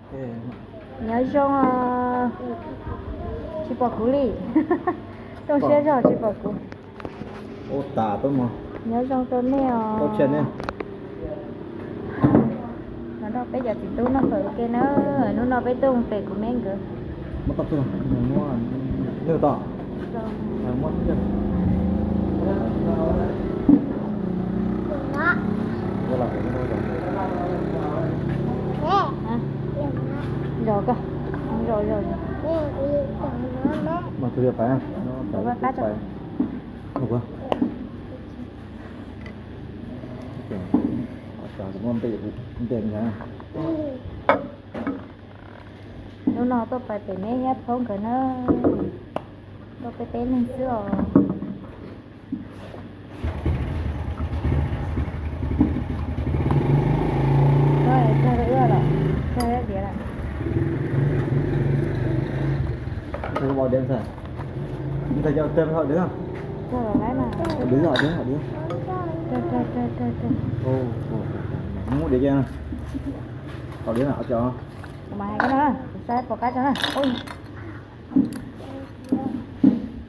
Nyob zoo, tsis pom kuv li. Tooj siab zog tsis pom kuv. Ua tas tuaj mog. Nyob zoo rau nej os. Tau tshiab nej. Los nrog peb cov txiv tub noj fawm ua ke na. Hnub no peb tuaj pem kuv me nkawd. Muab tau twg? Muab nws tau. Muab twg? Zos koj, zos zos. Mas tus diav pais, pais. Hnub no tuaj pais pem Meb thiab Phob nkawd na. Tuaj peb peb leeg xwb os. Kawg rau wb lawm, kawg diav lawm. Ntxhais, ntxhais coj tag hom diav. Kawg los lawm na. Diav hom diav hom diav. Muab diav cia na. Hom diav na, cov. Kuv mam hais koj na, kuv saib pom qab tso na.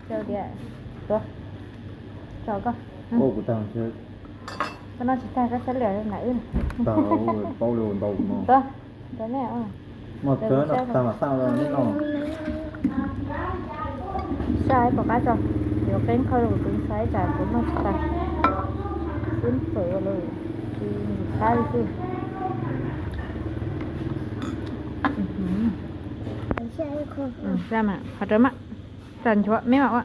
Cau diav, tuav, tso koj. Koj noj tsis tag koj xav liam ntawm wb. Tau, paub li ntau no. Tuav, tuav nej. Mas tag mas tag nej no. Saib pom qab tso, yuav qeeb qhov kuv tus ntxhais tsam kuv noj tsis tag. Xwb pem ua lawm, tsis qab li xwb. Qhov rawv mas, tsa nchuav meb mam ua.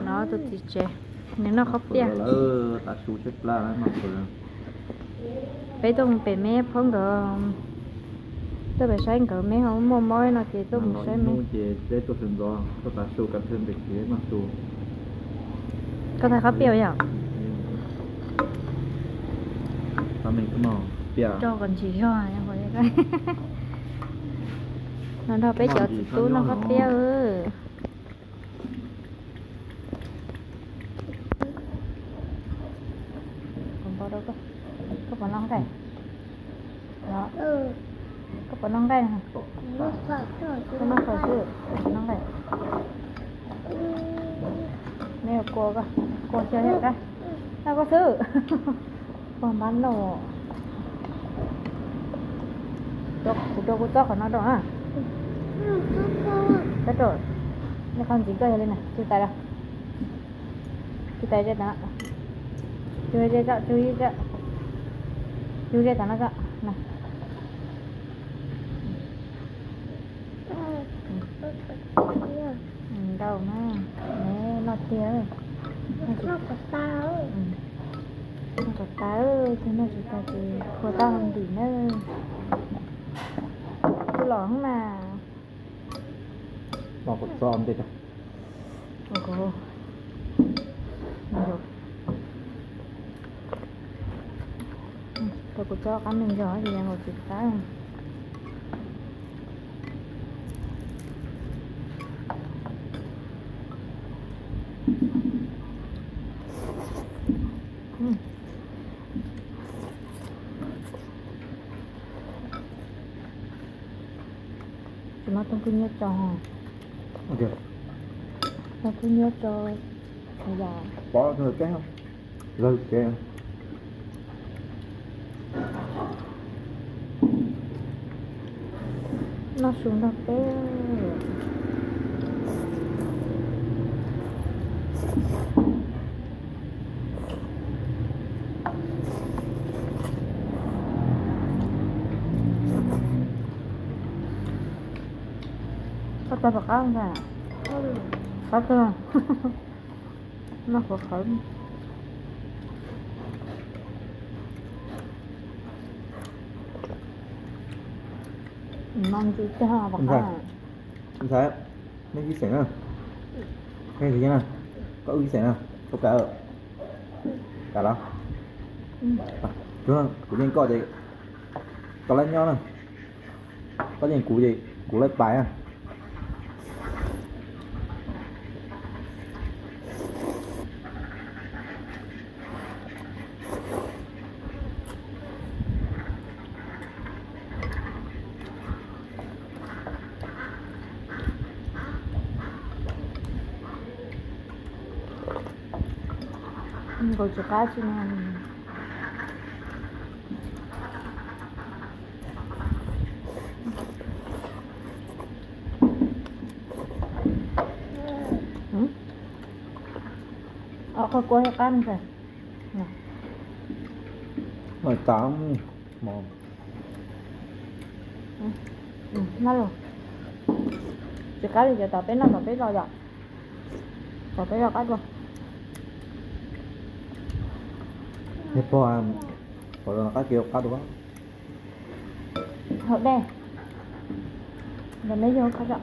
No tus txiv tsev, nws noj qhob piaj. Peb tuaj mus pem Meb Phob nkawd, tuaj pem saib nkawd Meb ho muaj mob no ces tuaj mus saib Meb. Koj thaij qhob piaj yom? Rau kom ntsim zog. No nrog peb cov txiv tub noj qhob piaj. Koj puas noj nqaij? Koj puas noj nqaij? Koj noj fawm xwb, koj tsis noj nqaij. Meb kua koj, kua xyaw thiab kab. Noj koj xwb. Pog npab noj. Kuv rau kuv txob qhov no rau na. Txob rau. Nej qhov ntxiv koj yog li na, cug tais los. Cug tais ze tas no. Cug ze tso, cug ze tso. Cug ze tas no tso. Ntau na, noj tiag. Noj kom tas, noj tsis tas ces phua tau ntim na. Kuv los mas. Rau kuv txob qab me ntsis ces yeej ua tsis tas. Tsis muab tooj kub nyiab tso. Tooj kub nyiab tso. Pov lawg kev. Noj su nrog peb. Koj tau pom qab ntag. Qab kawg. Noj qhuav qhawv. Noj ntsis tag pom qab. Ntxhais, nej ib xeem na. Nej ib xeem na. Koj wb ib xeem na. Koj kam, kam los? Kuv yeej koj ces koj laib nyob na. Koj yeej kuv ces kuv laib pais na. Nkaus tsis qab tsi no. Qhov kua qab tas. Tsis qab li ces tom peb noj tom peb los yom. Tom peb los qab dua. Pog, qab kiag qab dua. Haum dej. Los me yog qab dua.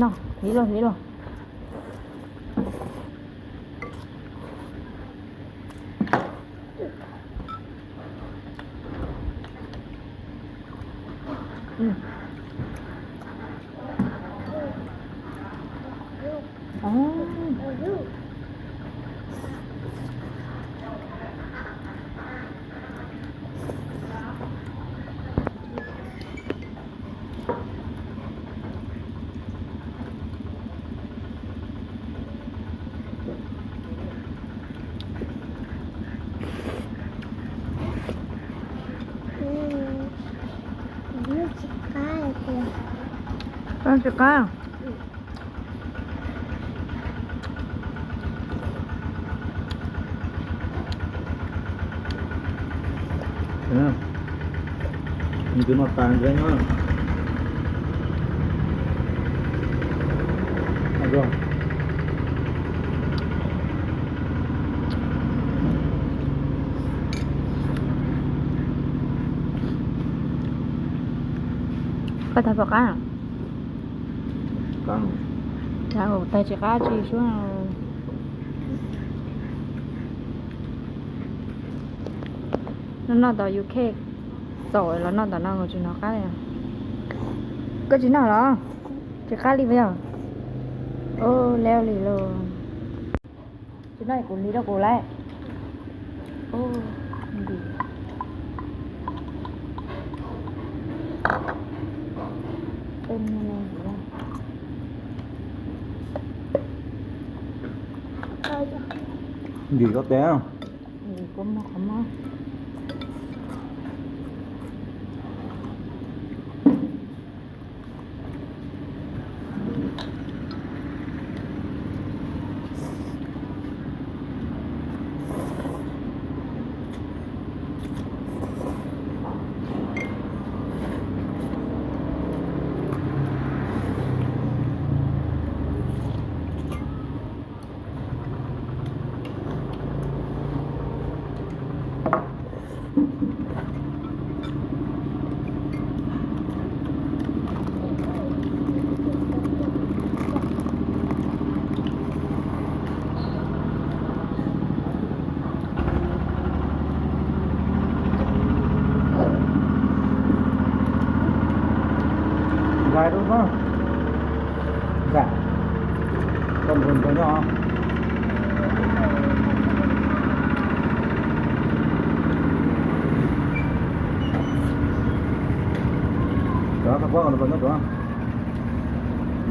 No, hliv los hliv los. Tsis qab. Nws twb no tas ntshe no. Koj tag pom qab? Tag tsis qab tsi suab. Noj noj tom U K, xaum los noj tom no tsis hnov qab li. Koj tsis noj los? Tsis qab li puas yog? Ua leo li lauj. Tsis noj kuv hliv rau kuv lauj. Ntim koj tes. Nqaij rau no. Nqaij. Koj mus nrog nyob. Cov koj pob nrog nyob cov.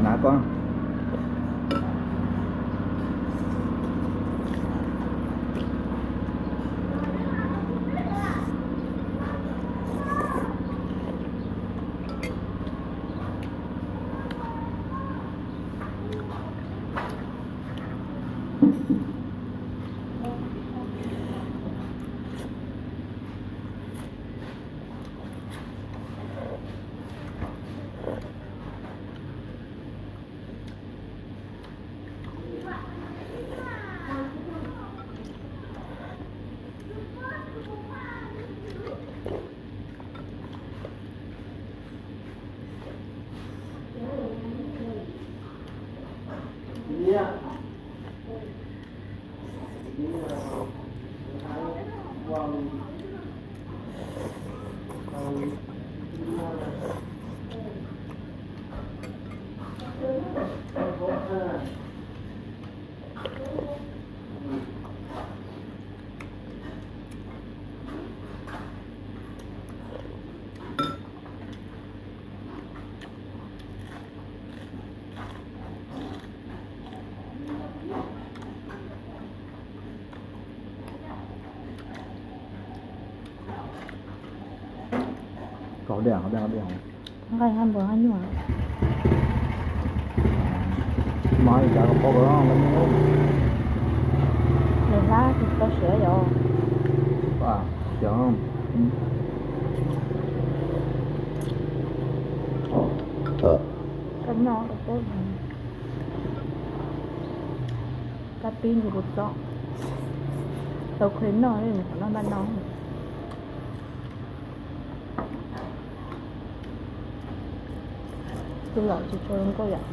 Nav koj. Nqaij hab npua hab nyuj. Mas ib cas pob ko lawv hlab tsis tau siav yom. Kab pib nkaus kuv txob, tau kheev noj li qhov no npaj no. Tus lom tsis tshua zoo nkauj yom.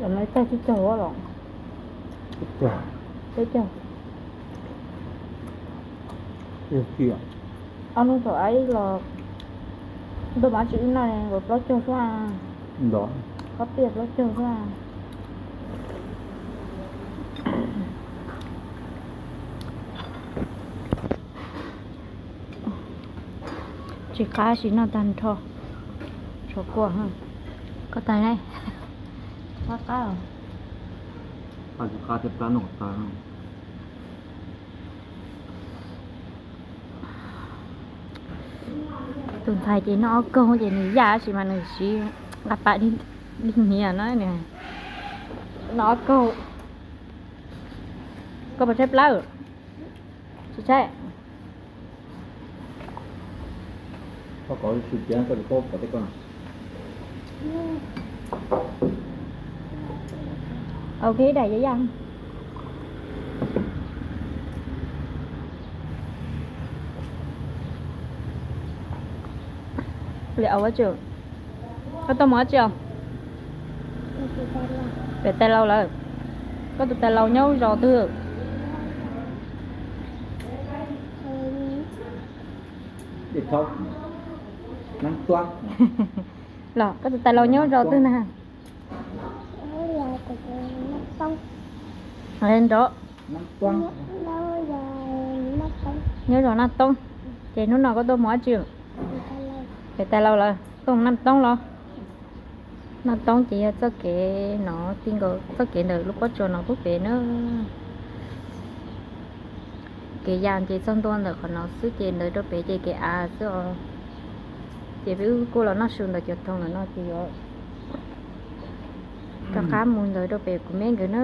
Yog no ib tag tsib caug los? Peb caug. Ob hnub thaum ub los ntuj mas tsis ib noj li, plaub caug xwb. Ob tiag plaub caug xwb. Tsis qab sim noj tag nrho. Tshuav kua, koj tag ne. Qab qab. Qab tsis qab thiab plab noj tag. Tus ntxhais ces noj ob kaug ces nws yaj tab sis mas nws siv nqa pas dig hniav no, noj ob kaug. Koj puas tshaib plab? Tsis tshaib. Ok, daim yaj yaj. Li ua tsi? Koj tuaj mus ua tsi os? Pem tais laus lawm. Koj tus tais laus nyob zos twg? Los koj tus tais laus nyob zos twg na? Nrov. Nyob zos Naj Toob. Ces hnub no koj tuaj mus ua tsi? Pem tais laus lawm, tuaj naj toob los? Naj toob ces yog txoj kev no ti nkaus txoj kev ntawm lub pob tsuas no pub pem na. Kev ya ces txog ntua ntawm qhov no xwb ces ntawd rau pem ces kev av xwb os. Ces peb wb kuj los noj su ntawm cov thoo ntawm no ces yuav rov qab mus ntawd rau pem kuv me nkawd na.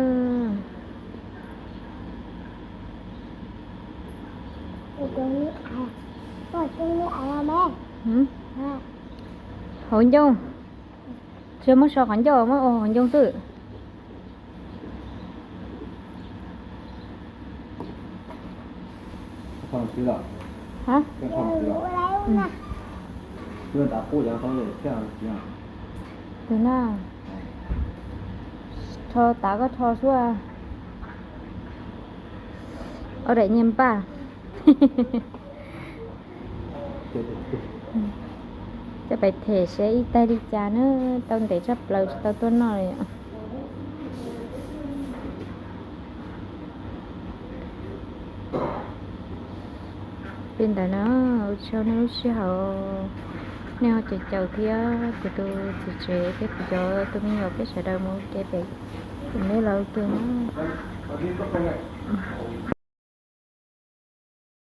Hauv ncoo. Tsis muab so qhov ncauj, muab ua hauv ncoo xwb. Tus na, rho tav koj rho suab. Ua daim nyias npaj. Coj pais them seb ib tag li cas na, tau ntev tshaj plaws tsis tau tuaj noj li. Li ntawd na, ua tsaug nej lub sij hawm, nej ho caum caum thiab kuv tus txiv tsev thiab kuv cov tus me nyuam peb sawv daws mus ua ke pem, kuv neb los ua ke na.